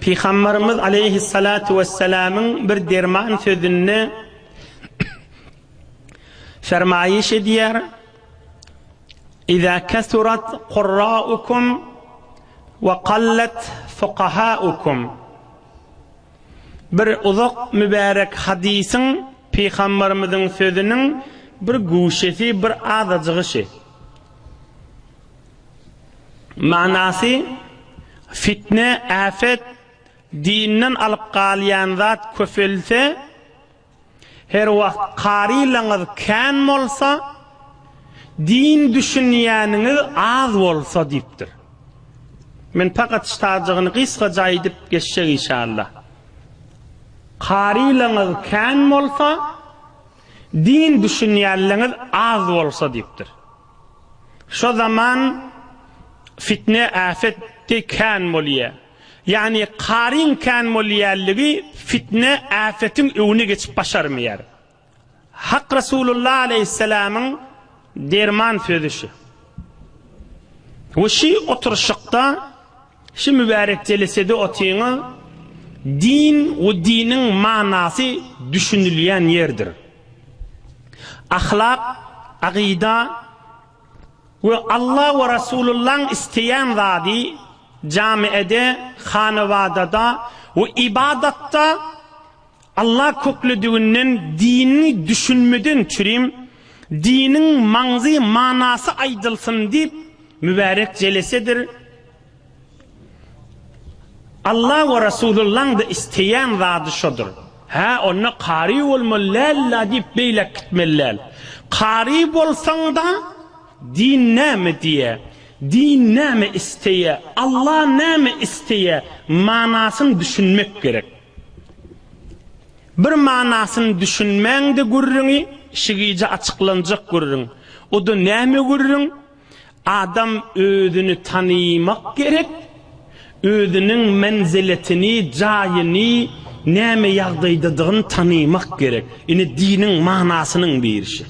Pygamberimiz aleýhissalatu wessalamyň bir derman sözünde fermaýyş edýär, Iza kasurat qurraukum we qallat fuqahaukum. Bir uzak mübärek hadysyň Pygamberimiziň sözüniň bir guşesi, bir azajygy şi. Manasy, Fitne, äfet, dinden alyp galýan zat köpelse, her wagt karylaňyz kän bolsa, din düşünýäniňiz az bolsa diýipdir. Men pakat ştajygyny gysgaça aýdyp geçjek inşallah. Karylaňyz kän bolsa, din düşünýänleňiz az bolsa diýipdir. Şo zaman fitne äfet de kän bolýa. Ýagny karyň kän bolýanlygy fitne äfetiň öňüne geçip başarmaýar. Hak Resulullah aleýhissalamyň derman sözi şu. We şi oturyşykda şi mübärek jelesede otyňyz din we diniň manasy düşünilýän ýerdir. Ahlak, agyda we Allah we Rasulullaň isleýän zady jamiede, hanabadada we ybadatda Allah köklediginden dinini düşünmeden çürim diniň maňzy manasy aýdylsyn diýip mübärek jelesedir. Allah we Rasulullaň-da isleýän zady şodur. Hä, onda kary bolmaly däl-la diýip beýläk gitmeli däl. Kary bolsaň-da, din näme diýýä, din näme isleýä, Allah näme isleýä, manasyny düşünmek gerek. Bir manasyny düşünmäň-de gürrüňi, şigije açyklanjak gürrüň. O-da näme gürrüň? Adam özüni tanymak gerek, özüniň menziletini, jaýyny, näme ýagdaýdadygyny tanymak gerek. Ine diniň manasynyň biri şi.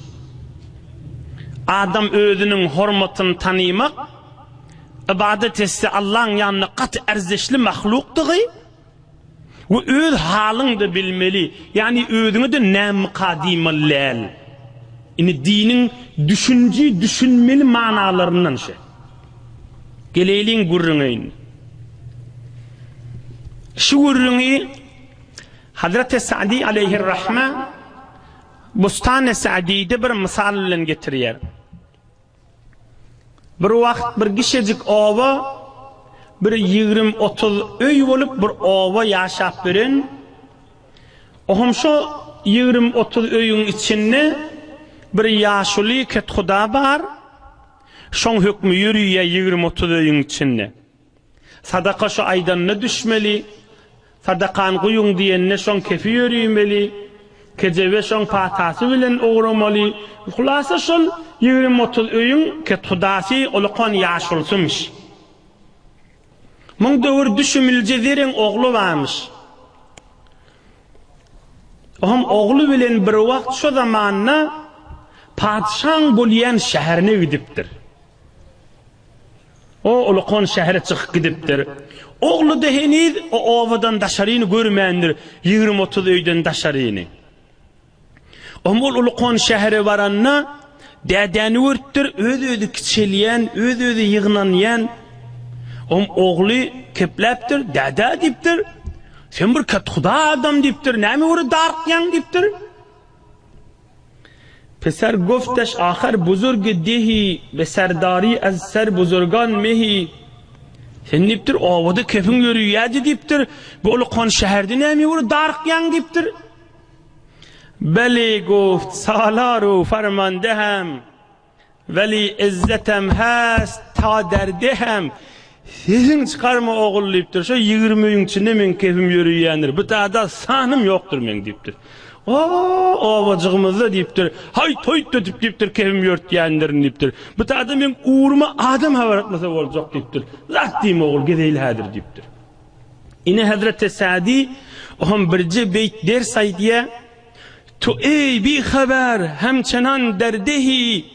Adam özüniň hormatyny tanymak, ybadat etse Allaň ýanynda gaty erzeşli mahlukdygy, We öz halyňda bilmeli, ýagny özüňe-de nämyka diýmeli däl. Indi diniň düşünji, düşünmeli manalaryndan şe. Geleýliň gürrüňe indi. Şu gürrüňi Hazreti Sa'di aleýhirrahma Bustany Sa'dide bir mysal bilen getirýär. Bir wagt bir kişejik oba, bir ýigrim-otuz öý bolup bir oba ýaşap ýören. Ohm şo ýigrim-otuz öýüň içinde bir ýaşuly kethuda bar. Şoň hökmi ýörüýä ýigrim-otuz öýüň içinde. Sadaka şu aýdanyna düşmeli, Sadakany guýuň diýenine şoň kefi ýörüýmeli, kejebe şoň patasy bilen ugramaly. Hulasa şol 20-30 öýüň kethudasy ulakan ýaşulusymyş. Muň döwür düşümilje zereň ogly barmyş. Ohm ogly bilen bir wagt şo zamanda patyşaň bolýan şäherine gidipdir. O ulakan şähere çykyp gidipdir. Ogly-da heniz o obadan daşaryny görmändir, 20-30 öýden daşaryny. Ohm ol ulakan şähere baranda, dädäni görüpdir, öz-özi kiçelýän, öz-özi ýygnanýan. Ohm ogly kepläpdir, Dädä diýipdir, sen bir kethuda adam diýipdir, näme görä darykýaň diýipdir. Peser gofteş aher buzurg dehi be serdari ez ser buzurgan mehi Sen diýipdir, obada kefiň ýörüýädi diýipdir, bu ulukan şäherde näme ýöre darykýaň diýipdir. Beli goft salaru farmandehem Weli izzetem häst ta derdehem Sesiňi çykarma ogul diýipdir. Şo 20 öýüň içinde meň kefim ýöreýändir. Bu tada sanym ýokdur meň diýipdir. O obajygymyzda diýipdir. Haýt hoýt edip diýipdir kefim ýörtýändirin diýipdir. Bu tada meň ugruma adam habar atmasa boljak diýipdir. Zat diýme ogul gezeýli häzir diýipdir. Ine Hezreti Sadi ohm birje beýt ders aýdýar. Tu eý bihabar hemçenan derdehi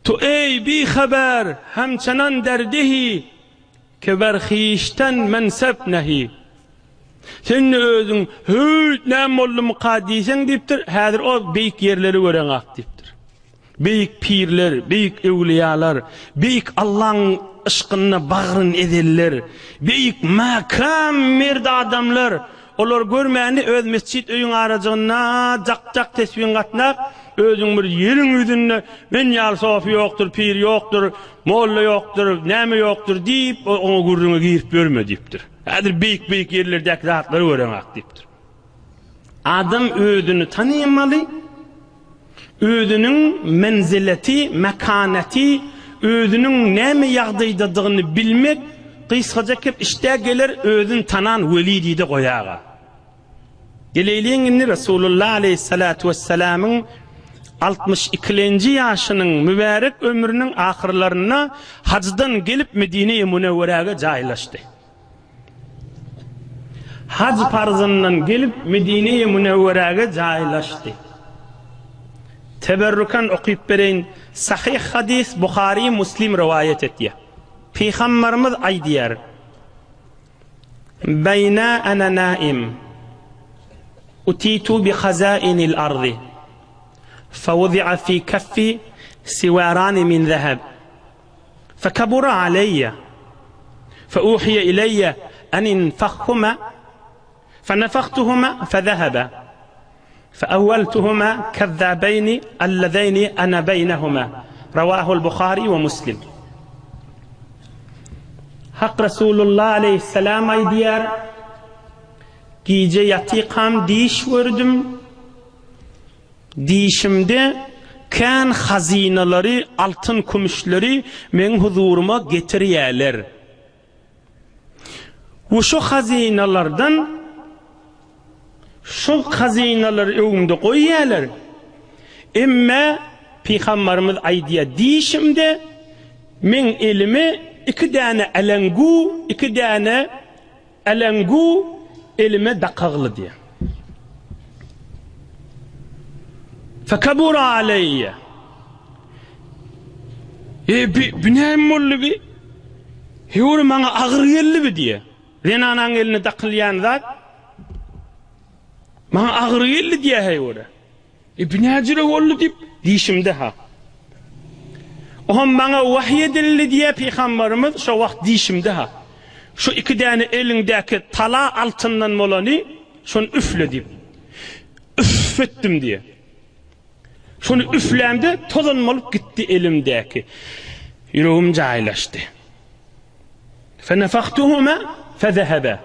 Tu eý bihabar hemçenan derdehi. Ke ber hyşten mensep nehi. Sen-de özüň, Hüýt, näme boldumyka diýseň diýipdir, häzir o beýik ýerleri göreňak diýipdir. Beýik pirler, beýik öwlüýalar, beýik Allaň yşkynda bagryn ezenler, beýik mäkäm merd adamlar, olar görmäni öz mesjit öýüň arajygynda jak-jak tesbiň gatnap, özüň bir ýeriň ýüzünde men ýaly sofy ýokdur, pir ýokdur, molla ýokdur, näme ýokdur diýip, oňa gürrüňe girip ýörme diýipdir. Häzir beýik-beýik ýerlerdäki zatlary göreňak diýipdir. Adam özüni tanymaly, özüniň menzileti, mekaneti, özüniň näme ýagdaýdadygyny bilmek, gysgaça kep işdä geler özüni tanan weli diýdi goýaga. Geleýliň indi Resulullah aleýhissalatu wessalamyň 62-lenji ýaşynyň mübärek ömrüniň ahyrlarynda hajdan gelip Medine-i Münewweräge jaýlaşdy. Haj parzyndan gelip Medine-i Münewweräge jaýlaşdy. Teberrukan okyp bereýin, sahyh hadys Buhary, Muslim rowaýat etýär. Pygambarymyz aýdýar, Beýna ana naim, utitu bi hazainil ardy, fawuzi'a fi kaffi siwarani min zahab, fekabura aleýye, feuhiye ileyye en infakhuma, fenefahtuhuma fezehebe, feawweltuhuma kezzabeyni allezeyni ana beynehuma, Rawahul Buhari we Muslim. Hak Resulullah aleýhissalam aýdýar, Gije ýatykam diş gördüm, dişimde kän hazynalary, altyn-kümüşleri meň huzuryma getirýärler. We şu hazynalardan şu hazynalary öňümde goýýarlar. Emme Pygambarymyz aýdýar, diýşimde meň elime iki däne äleňgu, iki däne äleňgu elime dakagly diýýär. Fekabura aleýýe. E, bi, bi näme boldy bi? Hewri maňa agyr geldi bi diýe. Zenanaň eline dakylýan zat maňa agyr geldi diýe hewri. E, bi näjüre boldy diýip, diýşimde ha. Ohm maňa wahy edildi diýe pygambarymyz şo wagt diýşimde ha. Şu iki däne eliňdäki tala altyndan bolany şony üfle diýip. Üf etdim diýe. Şony üflämde tozan bolup gitdi elimdäki. Ýüregim jaýlaşdy. Fenefahtuhuma fezehebe.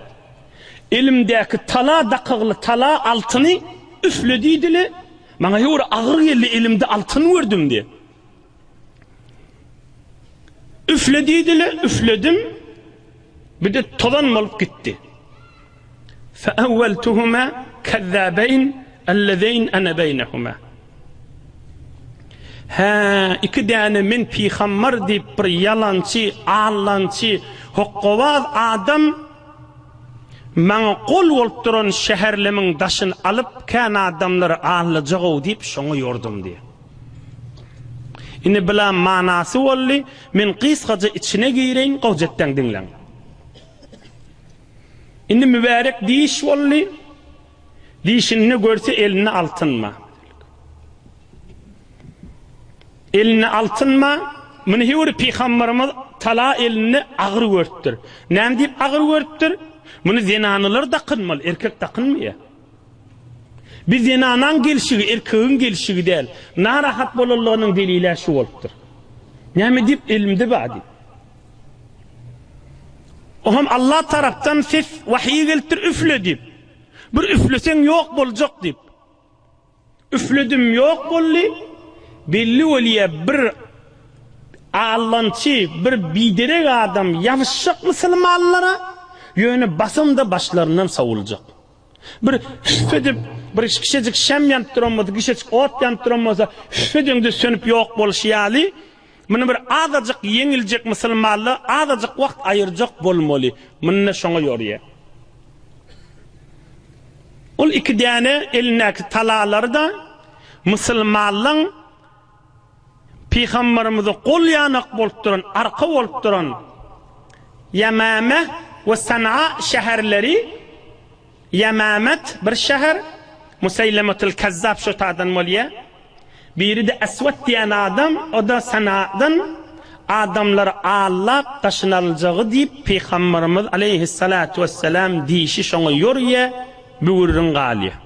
Elimdäki tala dakygly tala altyny üfle diýdile. Maňa ýowra agyr geldi elimde altyn gördüm diýe. Üfle diýdile, üfledim. Bir de tozan bolup gitdi. Feawweltuhuma kezzabeýn ellezeýn ene beýnehuma. Hä, iki däne men pygambar diýip bir ýalançy, allançy, hokgabaz adam maňa gol bolup duran şäherlemiň daşyny alyp kän adamlary allajagow diýip şoňa ýordum diýýär. Indi bula manasy boldy, men gysgaja içine gireýin, gowjetden diňläň. Indi mübärek diş boldy. Dişinde görse elinde altynma. Elinde altynma. Muny hewri pygamberimiz tala elinde agyr görüpdir. Näme diýip agyr görüpdir? Muny zenanalar dakynmaly, erkek dakynmaýar. Bir zenanaň gelşigi, erkegiň gelşigi däl. Narahat bolanlygynyň delili şu bolupdyr. Näme diýip elimde bar diýip. Oňam Allah tarapdan ses wahyý gelipdir üfle diýip. Bir üfleseň ýok boljak diýip. Üfledim ýok boldy. Belli bolýa bir allançy, bir biderek adam ýabyşjak musulmanlara, ýöne basym-da başlaryndan sowuljak. Bir hüf edip, bir kişejik şem ýanyp duran bolsa, kişejik ot ýanyp duran bolsa, hüf edeňde sönüp ýok bolşy ýaly, Muny bir azajyk ýeňiljek musulmanlar azajyk wagt aýyrjak bolmaly. Munda şoňa ýorýar. Ol iki däne elindäki talalary-da musulmanlaň Pygamberimize gol ýanak bolup duran, arka bolup duran. Ýemame we San'a şäherleri, Ýemamet bir şäher, Museýlemetul Kezzap şo taýdan bolýar. Biri-de Eswet diýen adam, o-da Sana'dan adamlary aldap daşyna aljagy diýip Pygamberimiz aleýhissalatu wessalam diýşi şoňa ýorýar, bu gürrüň galýar.